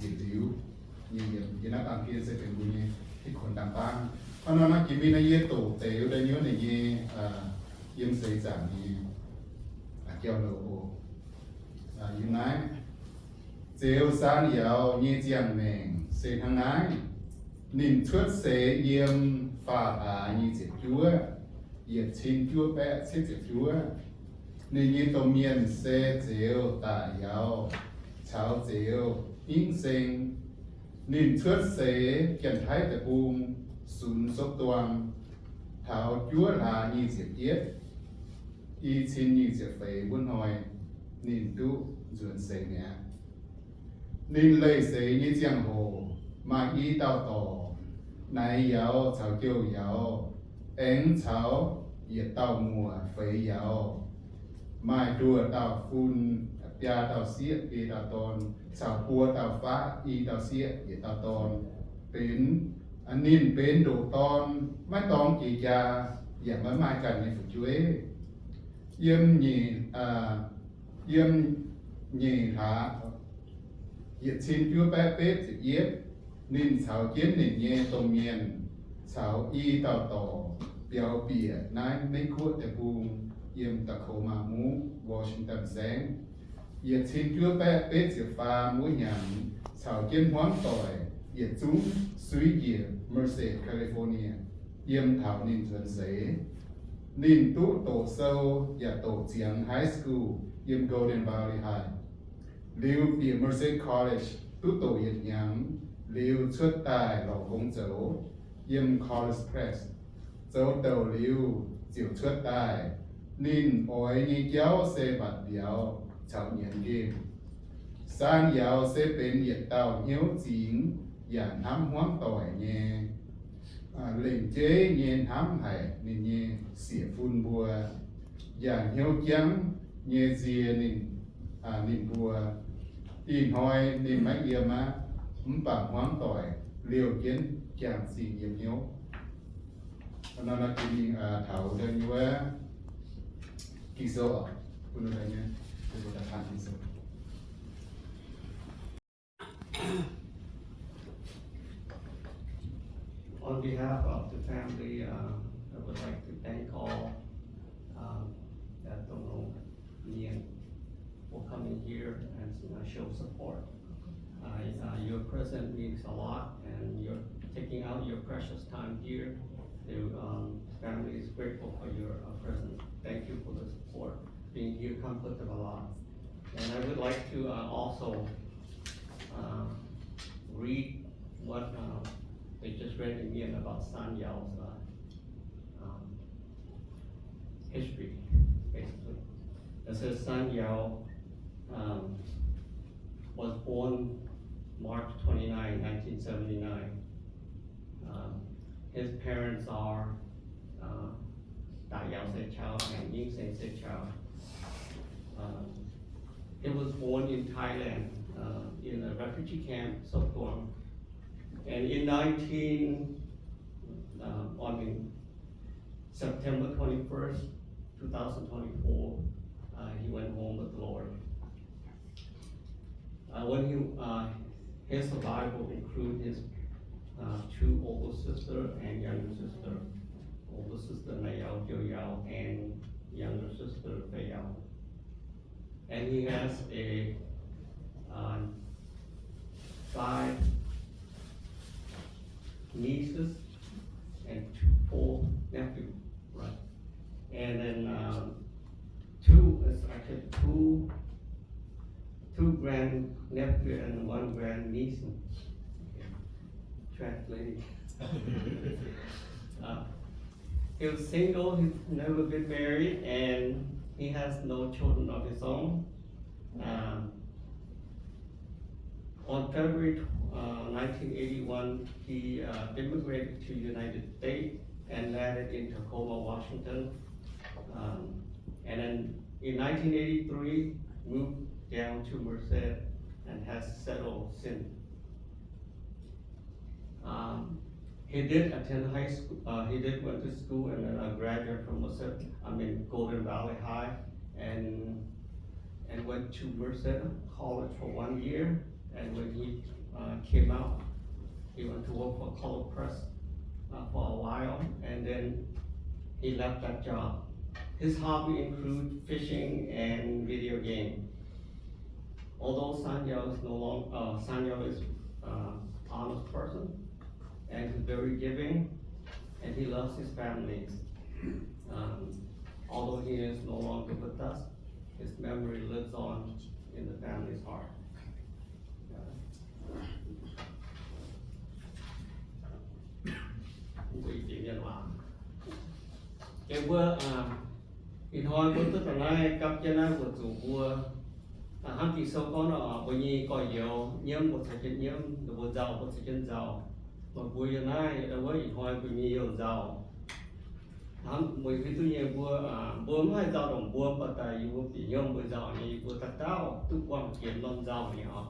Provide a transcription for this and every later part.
yietc liuz nyei yiem, yiem naaiv baamh gen se benx mbuo nyei hitv kuonx dangh bangv. Hnangv nor naaiv jiex mingh naaiv yie doqc deix wuov deix nyuoz ninh nyei, yiem seix zaangc nyei jauv-louc oc. Yiem naaiv, Zeux Saan Yauz nyei ziangh maengc se hnangv naaiv. Ninh cuotv seix yiem faah hlaax nyei ziepc juov, yietc cin juov baeqv cietv ziepc juov. Ninh nyei domh mienh se Zeux Daaih Yauz caux Zeux Hingv Seng. Ninh cuotv seix Janx-Taiv deic-bung, sunx Sopv Duang, taux juov hlaax nyic ziepc yietv, i cin nyic ziepc feix wuov hnoi, ninh duqv nzuonx seix mi'aqv. Ninh leih seix nyei ziangh hoc maaih i dauh dorc, Naix Yauz caux Jouh Yauz, aengx caux yietc dauh muoc Feix Yauz, maaih nduoh dauh fun, biaa dauh sieqv, biei dauh dorn, caux buo dauh faqv, i dauh sieqv, yietc dauh dorn. Benx, ninh benx ndoqc dorn, maiv dorng jiex jaa, yaac maiv maaih ganh nyei fu'jueiv. Yiem nyeic, yiem nyeic hlaax, yietc cin juov baeqv betv ziepc yietv, ninh caux jienv ninh nyei domh mienh caux i dauh dorc biaux bieqc naaiv Meiv Guoqv deic-bung, yiem Tacoma Mungv, Washington Saengv. Yietc cin juov baeqv betv ziepc faam wuov hnyangx, caux jienv hmuangv doic yietc zungv suiv njiec Merced, California, yiem taux ninh nzuonx seix. Ninh duqv doqc sou yaac doqc ziangx high school yiem Golden Valley High. Liuz bieqc Merced College duqv doqc yietc hnyangx, liuz cuotv daaih lorz gong zoux yiem College Press. Zoux douc liuz ziouc cuotv daaih. Ninh oix nyei jauv se mbatc mbiauz caux nyienz nqemh. Saan Yauz se benx yietc dauh hnyouv zingx yaac hnamv hmuangv doic nyei, lengc jeiv nyei hnamv haic ninh nyei sieqv-fun mbuo, yaac hnyouv jangv nyei nzie ninh, ninh mbuo. Ih hnoi ninh maiv yiem aqv, mv baac hmuangv doic liouh jienv jangx zingh yiem hnyouv. Nor, nor jiex mingh taux da'nyuoz Ging-Sou oc, bun da'nyuoz, bun da'nyuoz Ging-Sou. On behalf of the family, uh, I would like to thank all, um, that Dongh Mien for coming here and, uh, show support. Uh, uh, your presence means a lot, and you're taking out your precious time here to, um, family is grateful for your, uh, presence. Thank you for the support. Being here comfort them a lot. And I would like to, uh, also, uh, read what, uh, they just read in Mien about Saan Yao's, uh, um, history, basically. It says Saan Yao, um, was born March twenty-ninth, nineteen seventy-nine. Um, his parents are, uh, Daaih Yao Se Chao and Yingh Seng Se Chao. Um, he was born in Thailand, uh, in a refugee camp, Soptuam. And in nineteen, uh, I mean, September twenty-first, two thousand twenty-four, uh, he went home with the Lord. Uh, when he, uh, his survival include his, uh, two older sister and younger sister. Older sister Nai Yao, Jiu Yao, and younger sister Fei Yao. And he has a, uh, five nieces and two, four nephews, right? And then, um, two, it's actually two, two grand nephew and one grand niece. Okay. Translating. Uh, he was single, he's never been married, and he has no children of his own. Um, on February, uh, nineteen eighty-one, he, uh, immigrated to United States and landed in Tacoma, Washington. Um, and then in nineteen eighty-three, moved down to Merced and has settled since. Um, he did attend high school. Uh, he did went to school and then a graduate from Merced, I mean Golden Valley High, and and went to Merced College for one year. And when he, came out. He went to work for Color Press uh, for a while, and then he left that job. His hobby include fishing and video game. Although Sanyao is no longer, uh, Sanyao is uh, honest person and he's very giving, and he loves his family. Um, although he is no longer with us, his memory lives on in the family's heart. Mbuo ih hnoi mbuo duqv da'naaiv gapv jienv naaiv mbuo zuqc mbuo hnangv Ging-Sou gorngv nor, mbuo nyei gorx-youz nyiemv mbuo caux jienv nyiemv, mbuo nzauh mbuo caux jienv nzauh. Meih mbuo yiem naaiv wuov ih hnoi mbuo nyei youh nzauh. Hnangv mbuo hiuv duqv nyei mbuo, mbuo mv haih nzauh ndongc mbuo, mv baac daaih yie mbuo bieqc hnyouv mbuo nzauh nyei, yie mbuo dauh dauh duqv buangh jiex norm nzauh nyei oc.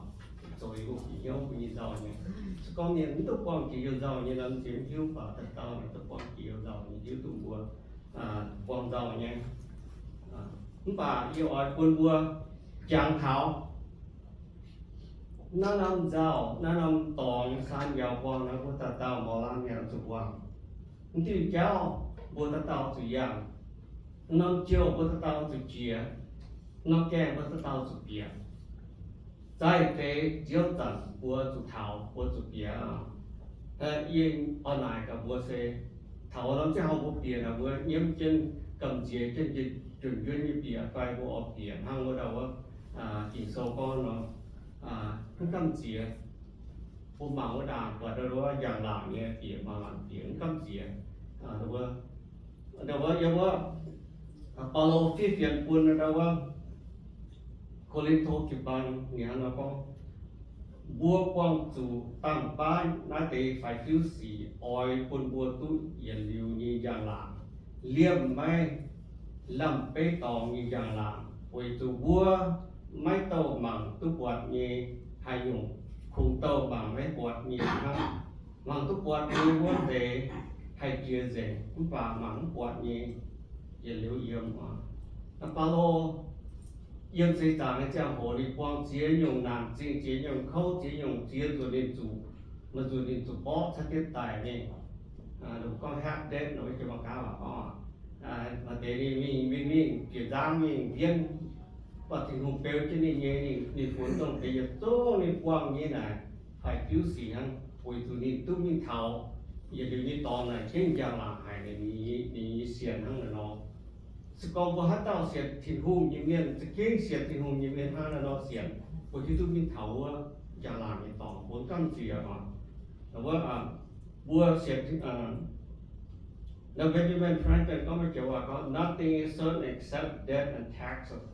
Zoux yie mbuo bieqc hnyouv mbuo nyei nzauh nyei. Se gorngv mienh mv duqv buangh jiex youh nzauh nyei nor, mv ziex hiuv, mv baac dauh dauh duqv buangh jiex youh nzauh nyei, hiuv duqv mbuo buangh nzauh nyei. Mv baac yie oix bun mbuo jangx taux naaiv norm nzauh, naaiv norm dorngx, Sanyao buangh nor, mbuo dauh dauh mouz laanh mienh zuqc buangh. Mv diuh jauv mbuo dauh dauh zuqc yangh. Norm jouh mbuo dauh dauh zuqc jiex. Norm gaengh mbuo dauh dauh zuqc bieqc. Zaaih deix nziouv zanc mbuo zuqc taux, mbuo zuqc bieqc. Yie oix naaic gaax mbuo se, taux norm ziangh hoc mbuo bieqc naaic, mbuo nyiemv jienv gamh nziex jienv, njien-youh njuonv nyei bieqc fai mbuo oix bieqc hnangv wuov dauh wuov Ging-Sou gorngv nor, mv gamh nziex. Mbuo mangc wuov ndaangc buatc ndau wuov njang-laangc nyei bieqc, maaih laangc bieqc mv gamh nziex. Ndau wuov, ndau wuov yiem wuov Baulo fiev fienx bun ndau wuov Ko^lin^to jiu-baang ninh hnangv nor gorngv, mbuo buangh zuqc dangh baav naaiv deix faix-fiuv sic oix bun mbuo duqv yietc liuz nyei njang-laangc, liemh maiv lamh beiv dorngx nyei njang-laangc, weic zuqc mbuo maiv douh mangc duqv buatc nyei haaix nyungc, kungx douh mangc maiv buatc nyei hnangv. Mangc duqv buatc nyei wuov deix haih jiex nzengc, mv baac mangc mv buatc nyei yietc liuz yiem oc. Baulo yiem seix zaangc nyei ziangh hoc ninh buangh ziex nyungc naanc zingh, ziex nyungc kouv, ziex nyungc ziex nzunc ninh zuqc, maaih nzunc ninh zuqc mborqv cuotv jienv daic mingh. Ninh gorngv hapv ndetv nor, jiex mangc gaax waac gorngv, maaih deix ninh mingh, mingh, mingh bieqc nzangv mingh mbienv, mv baac Tin-Hungh beu jienv ninh nyei, ninh funx dongh deix yietc zungv ninh buangh nyei naaic faix-fiuv sic hnangv, weic zuqc ninh duqv mingh taux yietc liuz nyei dorngx naaic gengh njang-laangc haic, ninh nyei sienx hnangv naaiv nor. Se gorngv mbuo haaix dauh sienx Tin-Hungh nyei mienh, za'gengh sienx Tin-Hungh nyei mienh hnangv naaiv nor sienx, mbuo hiuv duqv mingh taux wuov njang-laangc nyei dorngx, mbuo gamh nziex oc. Wuov, mbuo sienx, Benjamin Franklin gorngv maiv joux waac gorngv, nothing is certain except death and taxes.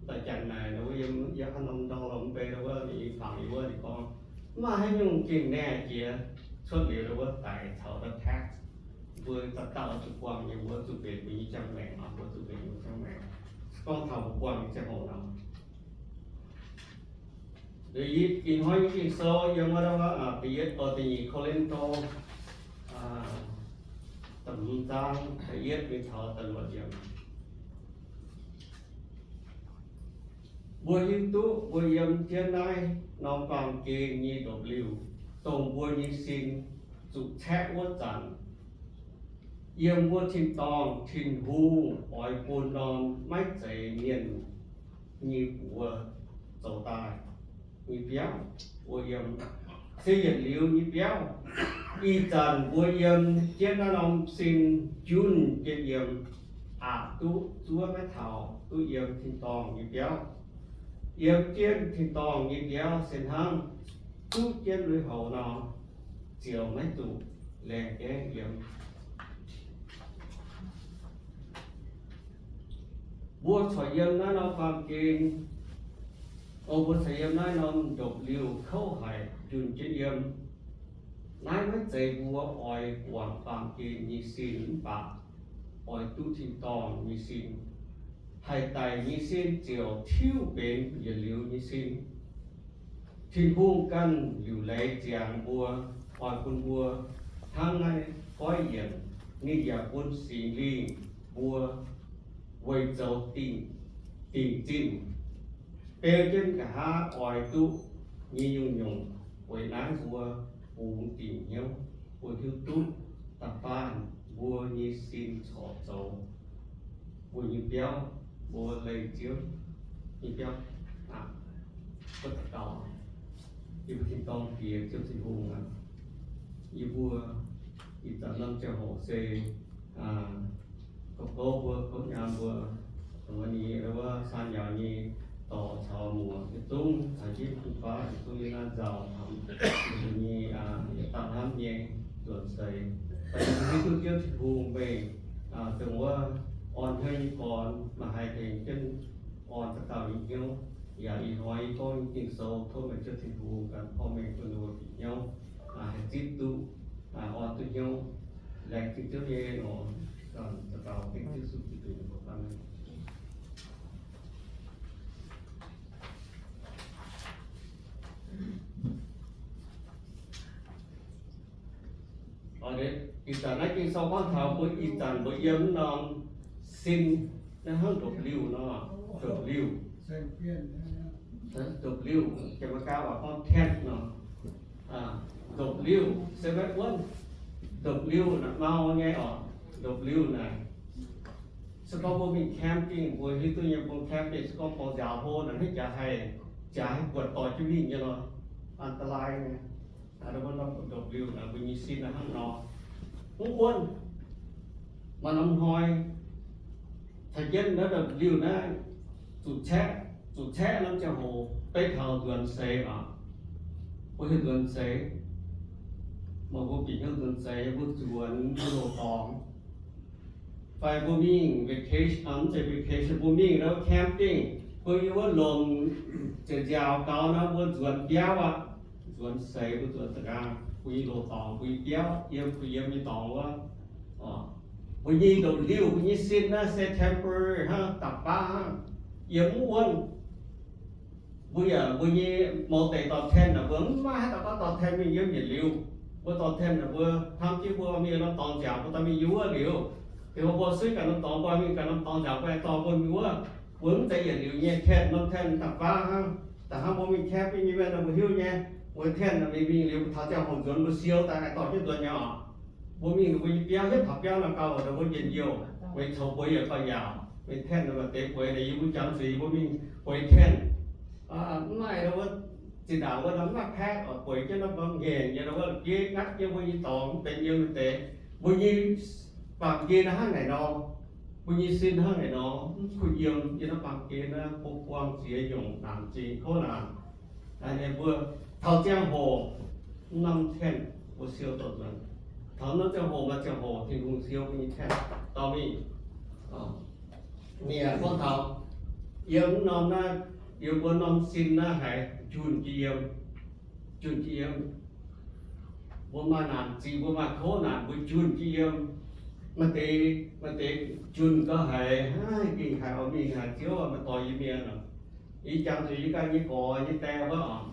Daaih janx naaic, yiem haaix norm ndau lomh mv bei wuov, ninh fangx yie wuov, ninh gorngv, mv maaih haaix nyungc gengh naaic jiex cuotv liuz wuov daic caux tax. Mbuo dauh dauh zuqc buangh nyei, mbuo zuqc mbenc mbuo nyei ziangh maengc, mbuo zuqc mbenc mbuo nyei ziangh maengc. Gorngv taux mbuo buangh nyei ziangh hoc nor, ih hnoi nyei Ging-Sou yiem wuov, da'yietv, da'nyeic Ko^lin^to, da'hmz zaang da'yietv mingh taux da'luoqc yiemc. Mbuo hiuv duqv mbuo yiem jienv naaiv norm baamh gen nyei ndopv-liuh, dongh mbuo nyei sin zuqc caeqv wuov zanc, yiem wuov tin-dorngh Tin-Hungh oix bun norm maiv zeiz mienh nyei buoz zoux daaih nyei biauv, mbuo yiem se yietc liuz nyei biauv. Ih zanc mbuo yiem jienv naaiv norm sin junh jienv yiem, aqc duqv zuov maiv taux, duqv yiem tin-dorngh nyei biauv. Yiem jienv tin-dorngh nyei biauv se hnangv duqv jienv lui-houx nor, ziouc maiv zuqc laengh gaengh yiem. Mbuo corc yiem naaiv norm baamh gen, o, mbuo corc yiem naaiv norm ndopv-liuh kouv haic, njunh jienv yiem. Naaiv maiv zeiz mbuo oix guangc baamh gen nyei sin mv baac oix duqv tin-dorngh nyei sin. Haih daic nyei sin ziouc tiuv benx yietc liuz nyei sin. Tin-Hungh ganh liuc leiz ziangx mbuo, oix bun mbuo hnangv naaiv goiv yienc. Ninh yaac bun Singx Lingh mbuo weic zoux dingc, dingc zinh, beu jienv nqa'haav oix duqv nyei nyungc-nyungc weic naaiv mbuo bungx dingc hnyouv, mbuo hiuv duqv da'faanh mbuo nyei sin corc zoux mbuo nyei biauv, mbuo leih Ziouv nyei biauv aqv. Mbuo daux gaux. Yie mbuo tin-dorngh Diex, Ziouv Tin-Hungh aac, yie mbuo ih zanc norm ziangh hoc se gorngv mbuo kouv nyaam mbuo, wuov nyei wuov saan nyaaux nyei dorc caux muoc yietc zungv caux jienv Tin-Hungh yietc zungv yiem naaiv nzauh hnamv nyei, yietc dauh hnamv nyei nzuonx seix. Da'yietv hiuv duqv Ziouv Tin-Hungh meih dongh wuov orn hnyouv nyei gorn maiv haih tengx jienv orn da'dauh nyei hnyouv. Yaac ih hnoi yie gorngv nyei Ging-Sou tov meih Ziouv Tin-Hungh ganh porv mengh bun ninh mbuo bieqc hnyouv, haih zipv duqv, orn duqv hnyouv. Laengz zingh Ziouv nyei nor, daux gaux dengv Ziouv Yesu Giduc nyei mbuox. Aamen. Ih zanc naaiv Ging-Sou gorngv taux mbuo ih zanc mbuo yiem norm sin naaiv hnangv ndopv-liuh nor, ndopv-liuh, ndopv-liuh, Janx-Meigaa waac gorngv tent nor, ndopv-liuh se maiv wuonv. Ndopv-liuh naaic mau nyei oc. Ndopv-liuh naaic, se gorngv mbuo mingh camping, mbuo hiuv duqv nyei, mbuo camping se gorngv bung nziaaux hlo naaic, hnangv jaax haih, jaax haih buatc dorh jienv mingh nyei nor, an da'laaih nyei. Ndopv-liuh naaic mbuo nyei sin naaiv hnangv nor, mv wuonv. Maaih norm hnoi caux jienv naaiv ndopv-liuh naaiv, zuqc caeqv, zuqc caeqv norm ziangh hoc beiv taux nzuonx seix oc. Mbuo hiuv nzuonx seix, meih mbuo bieqc hnyouv nzuonx seix, mbuo nzuonx mbuo loz-dorngx, fai mbuo mingh vacation, mv zeiz vacation, mbuo mingh camping, mbuo yiem wuov lomc ziepc nziaaux gaux nor, mbuo nzuonx biauv aqv. Nzuonx seix mbuo nzuonx da'nqaang mbuo nyei loz-dorngx, mbuo nyei biauv, yiem mbuo yiem nyei dorngx wuov. Mbuo nyei ndopv-liuh, mbuo nyei sin naaiv se temporary hnangv, da'faanh hnangv, yiem mv wuonv. Mbuo yaac mbuo nyei mouz deix dorh tent naaic, mbuo mv maaih haaix dauh gorngv dorh tent mingh yiem yietc liuz. Mbuo dorh tent naaic, mbuo hnamv jienv mbuo mingh norm dorngx nziaauc, mbuo dorh mingh yiem wuov liuz. Liuz mbuo suiv ganh norm dorngx, mbuo mingh ganh norm dorngx nziaauc, mbuo dorh mbuo mingh wuov. Mbuo mv zeiz yietc liuz nyei tent, norm tent da'faanh hnangv. Da'hnangv mbuo mingh camping nyei mienh nor, mbuo hiuv nyei, mbuo tent naaic mingh liuz taux ziangh hoc nzuonx mbuo siou daaih haih dorh jienv nzuonx nyei oc. Mbuo mingh ninh mbuo nyei biauv, hietv taux biauv nor gauh, ninh mbuo njien-youh, weic coux bueix yietc gauh yaauc, weic tent nor maaih deix bueix, yie mbuo jangx zuqc yie mbuo mingh bueix tent. Mv maaih wuov, zinh ndaangc wuov nor mv maaih paeqv oc, bueix jienv nor mv ngaengc nyei, wuov geh ngatv jienv mbuo nyei dorngx, mv benx yiem mv deix. Mbuo nyei baamh gen hnangv naaic nor, mbuo nyei sin hnangv naaic nor, mv kuh yiem yiem naaiv baamh gen naaiv, buo buangh ziex nyungc naanc zingh kouv naanc. Ninh mbuo taux ziangh hoc, mv norm tent mbuo siou dorh nzuonx. Taux norm ziangh hoc maaih ziangh hoc Tin-Hungh siou mbuo nyei tent dorh mingh. Ninh gorngv taux yiem mv norm naaiv, yiem mbuo norm sin naaiv haiz junh jiex yiem, junh jiex yiem. Mbuo maaih naanc zingh, mbuo maaih kouv naanc, mbuo junh jiex yiem. Maaih deix, maaih deix junh gauh haiz, haiz gengh haiz oix mingh haic, Ziouv aac, meih dorh yie mingh aqv. Yie jangx zuqc yie ganh nyei gorx nyei die wuov oc,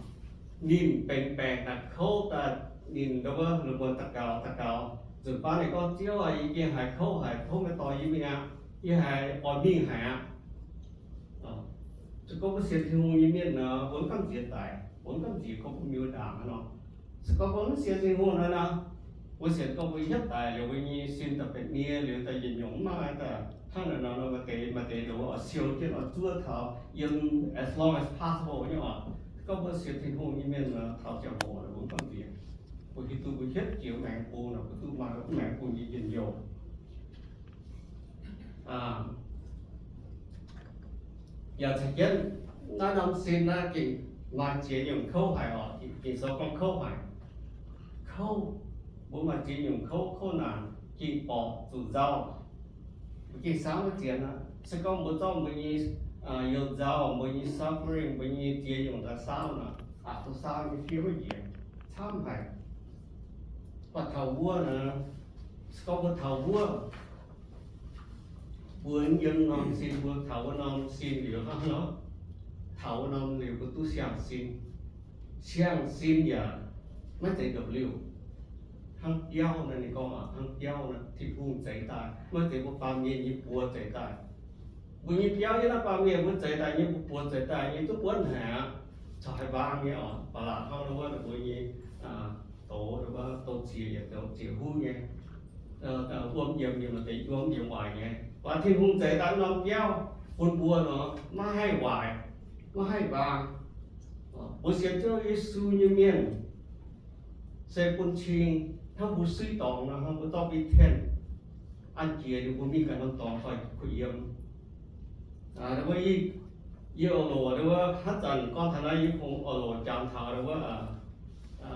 ninh benx baengc daaih kouv daaih, ninh ndau wuov lungh muonz daux gaux daux gaux, nzunc baav ninh gorngv, Ziouv aac, yie gengh haiz kouv haic, tov meih dorh yie mingh aqv. Yie haiz oix mingh haic aqv. Se gorngv mbuo sienx Tin-Hungh nyei mienh nor, mbuo mv gamh nziex daic, mbuo mv gamh nziex gorngv mbuo mingh wuov ndaangc hnangv nor. Se gorngv mbuo mv sienx Tin-Hungh hnangv nor, mbuo sienx gorngv mbuo hietv daic liuz, mbuo nyei sin daaih benx nie liuz, daaih yietc nyungc mv maaih daaih hnangv naaic nor, maaih deix, maaih deix ndongc oix siou jienv oix zuov taux yiem as long as possible nyei oc. Gorngv mbuo sienx Tin-Hungh nyei mienh nor, taux ziangh hoc mbuo mv gamh nziex, mbuo hiuv duqv mbuo hietv jiex maengx bung nor, mbuo duqv maaih maengx bung nyei njien-youh. Yaac caux jienv naaiv norm sin naaiv gengh maaih ziex nyungc kouv haic oc. Ging-Sou gorngv kouv haic. Kouv, mbuo maaih ziex nyungc kouv, kouv naanc gengh borqc zuqc nzauh. Mbuo gengh saauv maiv ziex aqv. Se gorngv mbuo zorqv mbuo nyei you nzauh, mbuo nyei suffering, mbuo nyei ziex nyungc daaih saauv nor, aqc duqv saauv nyei fiev maiv njiec, camv haic. Mv baac taux wuov nor, se gorngv mbuo taux wuov, mbuo yiem norm sin, mbuo taux wuov norm sin liuz hnangv nor, taux wuov norm liuz mbuo duqv siang-sin. Siang-sin yaac maiv zeiz ndopv-liuh. Hnangv biauv naaiv ninh gorngv aqv, hnangv biauv naaiv Tin-Hungh zeix daaih, maiv zeiz mbuo baamh mienh nyei buoz zeix daaih. Mbuo nyei biauv yiem naaiv baamh mienh mbuo zeix daaih nyei, mbuo buoz zeix daaih nyei duqv buonv haic aqv. caux haaix mbaang nyei oc, ba'laqc hnangv wuov ninh mbuo nyei douz, wuov douz ziex yietc douz ziex huv nyei, wuom yiem, yiem deix wuom yiem waaic nyei. Mv baac Tin-Hungh zeix daaih norm biauv bun mbuo nor, maiv haih waaic, maiv haih mbaang. Mbuo sienx Ziouv Yesu nyei mienh se bun cing hnangv mbuo suiv dorngx nor, hnangv mbuo zorqv mingh tengx an jiex ninh mbuo mingh ganh norm dorngx fai kuh yiem. Wuov yie, yie oix loc wuov, haaix zanc gorngv taux naaiv yie kungx oix loc jangx taux wuov,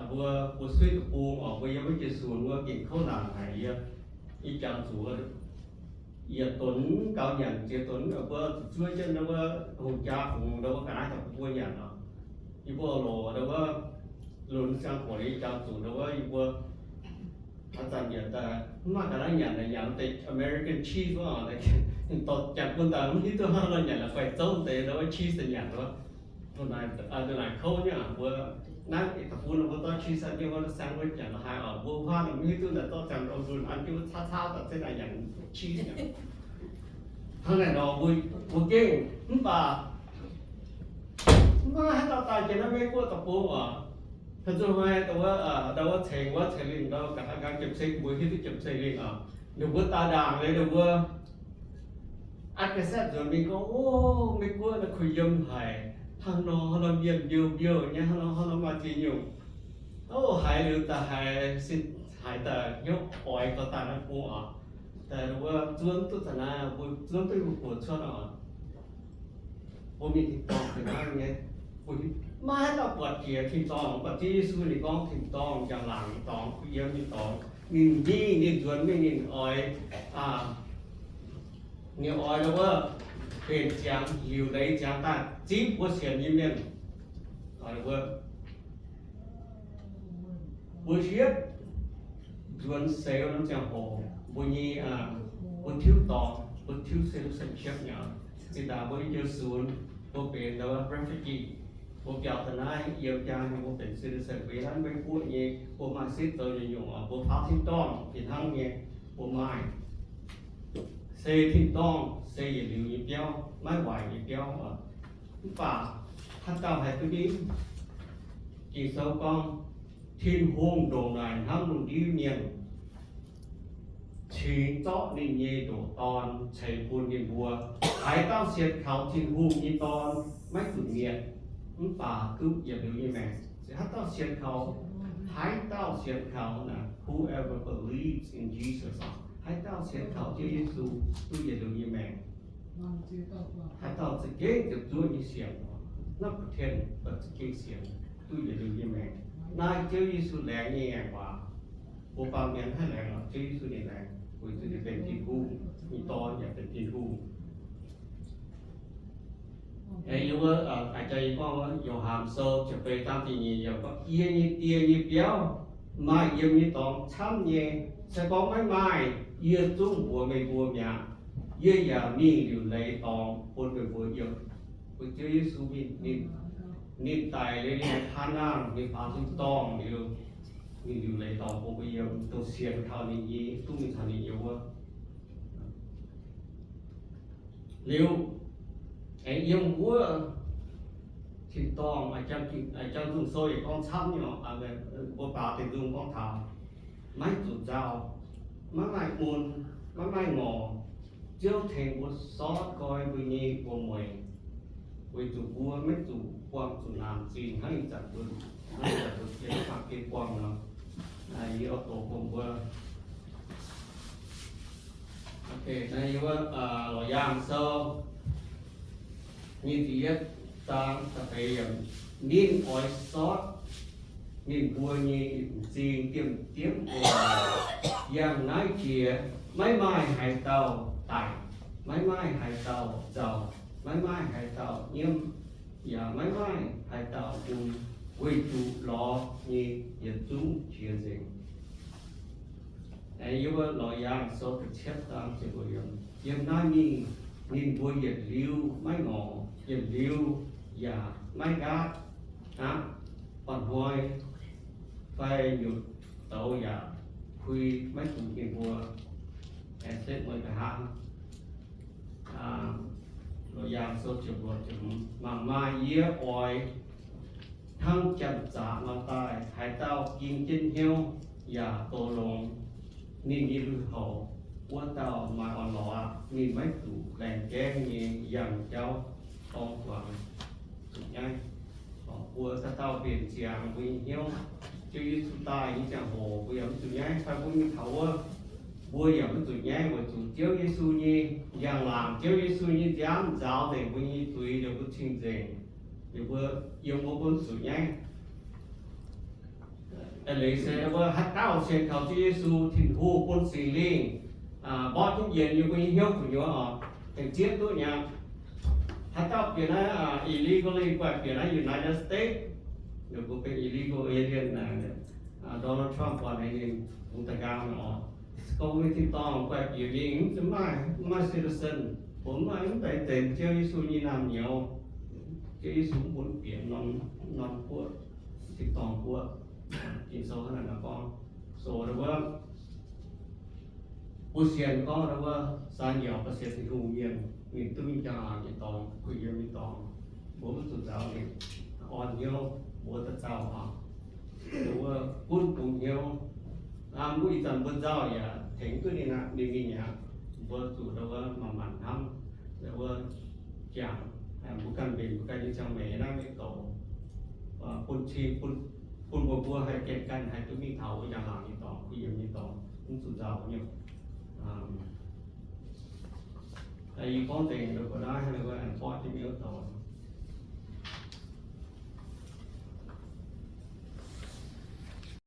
mbuo, mbuo suiv deic-bung oc, mbuo yiem wuov jiex sunx wuov gengh kouv naanc haic. Yie, yie jangx zuqc yietc donx gaux nyanc, ziex donx mbuo zuqc zuov jienv wuov hungh jaa fungx wuov ga'naaiv daaih bun mbuo nyanc oc. Yie mbuo oix loc wuov, lunx ziangh hoc yie jangx zuqc wuov, yie mbuo haaix zanc nyanc daaih mv maaih ga'naaiv nyanc, nyanc deix American cheese wuov, ninh dorh janx bun daaih mv hiuv duqv hnangv nor nyanc, la'guaih zouv deix wuov cheese daaih nyanc wuov. Naaic kouv nyei aqv. Mbuo naaiv deic-bung mbuo zorqv cheese an jienv wuov sandwich nyanc la'haaix oc. Mbuo huaav mv hiuv duqv naaic zorqv ziangh hoc lunx an jienv wuov caauv caauv daaih zengv naaic nyanc cheese nyei. Hnangv naaic nor mbuo, mbuo gengh mv baac mv maaih haaix dauh daaih jiex naaiv Meiv Guoqv deic-bung oc. Taux zuqc hnoi dongh wuov, dongh wuov ceng wuov ceng lingh ndau ga'haav nqaang jiem-seng, mbuo hiuv duqv jiem-seng lingh oc. Ninh mbuo daaih ndaangc liuz ninh mbuo atv ga'setv nzuonx mingh gorngv, o, Meiv Guoqv naaiv kuh yiem haic, hnangv nor, hnangv nor mienh mbiouh mbiouh nyei, hnangv nor, hnangv nor maaih ziex nyungc. O, haiz liuz daaih haiz sin, haiz daaih hnyouv oix gau daaih naaiv bung oc. Daaih wuov zuov duqv daaih naaiv, mbuo zuov duqv mbuo buoz cuotv oc. Mbuo mingh tin-dorngh fih hnangv nyei. Mbuo maiv haaix dauh buatc jiex tin-dorngh, mv baac Ziouv Yesu ninh gorngv tin-dorngh, njang-laangc nyei dorngx, kuh yiem nyei dorngx, ninh mingh, ninh nzuonx mingh, ninh oix, ninh oix wuov benx ziangx liuc leiz ziangx daaih zipv mbuo sienx nyei mienh. Mbuo hietv nzuonx seix norm ziangh hoc, mbuo nyei, mbuo tiuv dorngx, mbuo tiuv citizenship nyei. Zinh ndaangc mbuo nyei jiex sunx, mbuo benx refugee, mbuo biaux daaih naaiv yiem jaa nyei, mbuo benx citizen, mbuo yiem naaiv Meiv Guoqv nyei, mbuo maaih setv zoux nyungc-nyungc oc, mbuo faaux tin-dorngh fih hnangv nyei, mbuo maaih. Se tin-dorngh se yietc liuz nyei biauv, maiv waaic nyei biauv oc. Mv baac haaix dauh haih duqv mingh? Ging-Sou gorngv, Tin-Hungh ndongc naaic hnamv lungh ndiev mienh, cingx zorqv ninh nyei ndoqc Dorn ceix bun ninh mbuo. Haaix dauh sienx kaux Tin-Hungh nyei Dorn maiv zuqc mietc, mv baac duqv yietc liuz nyei maengc. Se haaix dauh sienx kaux, haaix dauh sienx kaux naaic, whoever believes in Jesus, haaix dauh sienx kaux Ziouv Yesu duqv yietc liuz nyei maengc. Haaix dauh za'gengh ziepc zuoqv nyei sienx, naaiv ba'tien ba'za'gengh sienx duqv yietc liuz nyei maengc. Naaiv Ziouv Yesu laengz nyei ngaengc waac. Mbuo baamh mienh haih laengz oc, Ziouv Yesu ninh laengz, weic zuqc ninh benx Tin-Hungh nyei Dorn yaac benx Tin-Hungh. Yie wuov, aa, jaa yie gorngv wuov, Yo^han Sou ziepc feix zaang da'nyeic yiemc gorngv, Yie nyei Die nyei biauv maaih yiem nyei dorngx camv nyei. Se gorngv maiv maaih, yie zungv mbuox meih mbuo mi'aqv. Yie yaac mingh liuc leiz dorngx bun meih mbuo yiem. Bun Ziouv Yesu ninh, ninh, ninh daic liuz, ninh taan nangh, ninh faaux tin-dorngh liuz, ninh liuc leiz dorngx bun mbuo yiem, dongh sienx kaux ninh nyei, duqv mingh caux ninh yiem wuov. Liuz, aengx yiem wuov tin-dorngh, aa, Janx-Nzung Sou yaac gorngv camv nyei oc, mbuo baaux deix nzung gorngv taux maiv zuqc nzauh, maiv maaih mun, maiv maaih ngorc. Ziouv tengx mbuo sortv nqoi mbuo nyei wuom-mueic, weic zuqc mbuo maiv zuqc buangh zuqc naanc zingh hnangv ih zanc mbuo, hnangv ih zanc mbuo sienx mangc gengh buangh nor. Yie oix doqc bun mbuo. Ok, naaiv yie wuov, aa, Lorqc Yaangh Sou nyic ziepc yietv zaang da'feix yiemc, ninh oix sortv ninh mbuo nyei m'zing diemv diemv oc. Yangh naaiv jiex maiv maaih haaix dauh daic, maiv maaih haaix dauh nzauh, maiv maaih haaix dauh nyiemv, yaac maiv maaih haaix dauh mun, weic zuqc lorz nyei yietc zungv jiex nzengc. Aengx yiem wuov Lorqc Yaangh Sou da'cietv zaang ziepc luoqc yiemc, yiem naaiv mingh ninh mbuo yietc liuz maiv ngorc, yietc liuz yaac maiv nqaatv aqv. Mba'hnoi fai nyutc douz yaac pui maiv zuqc ninh mbuo. Aengx setv mueiz nqa'haav. Lorqc Yaangh Sou ziepc luoqc ziepc hmz, mangc maah! Yie oix Hnangv janx-zaqc nor daaih, haaix dauh ging jienv hnyouv yaac dox longx, ninh nyei lui-houx wuov dauh maaih orn-lorqc aqv. Ninh maiv zuqc laengz gaengv nyei yangh jauv dorng guangc zuqc nyaiv. Mbuo dauh dauh mbenc ziangx mbuo nyei hnyouv. Ziouv Yesu daaih nyei ziangh hoc mbuo yaac mv zuqc nyaiv, fai mbuo mingh taux wuov, mbuo yaac mv zuqc nyaiv weic zuqc Ziouv Yesu nyei njang-laangc, Ziouv Yesu nyei nziaamv nzaaux nzengc mbuo nyei zuiz, liuz mbuo cing-nzengc, liuz mbuo yiem wuov mbuo mv zuqc nyaiv. Eix leiz se mbuo haaix dauh sienx kaux Ziouv Yesu, Tin-Hungh bun Singx Lingh mborqv jienv yienx yiem mbuo nyei hnyouv gu'nyuoz oc, tengx zieqv duqv nyei. Haaix dauh bieqc naaiv illegally guaih bieqc naaiv United States, ninh mbuo benx illegal alien, Donald Trump buatc ninh, ninh bungx da'nqaang oc. Gorngv mbuo tin-dorngh guaih bieqc mingh mv maaih, mv maaih citizen, mbuo mv maaih mv deix nzengc Ziouv Yesu nyei naamh nyouz. Ziouv Yesu mv bun bieqc norm, norm guoqv, tin-dorngh guoqv. Ging-Sou hnangv naaic nor gorngv. So wuov, mbuo sienx gorngv wuov, saa njiec ga'sie Tin-Hungh mienh, ninh duqv mingh njang-laangc nyei dorngx, kuh yiem nyei dorngx. Mbuo mv zuqc nzaaux ninh. Orn hnyouv mbuo dauh dauh oc. Wuov gunv bungx hnyouv. Mbuo ih zanc mbuo nzauh yaac tengx duqv ninh aqv, ninh mingh aqv. Mbuo zuqc wuov manc-manc hnamv, wuov jangx, mbuo ganh mbenc mbuo ganh nyei ziangh maengc naaiv maiv douz. Bun cing, bun, bun mbuo mbuo haih gengh ganh haih duqv mingh taux wuov njang-laangc nyei dorngx, kuh yiem nyei dorngx, mv zuqc nzauh nyei. Yie gorngv nzengc mbuo naaiv, mbuo mborqv jienv mingh wuov dorngx.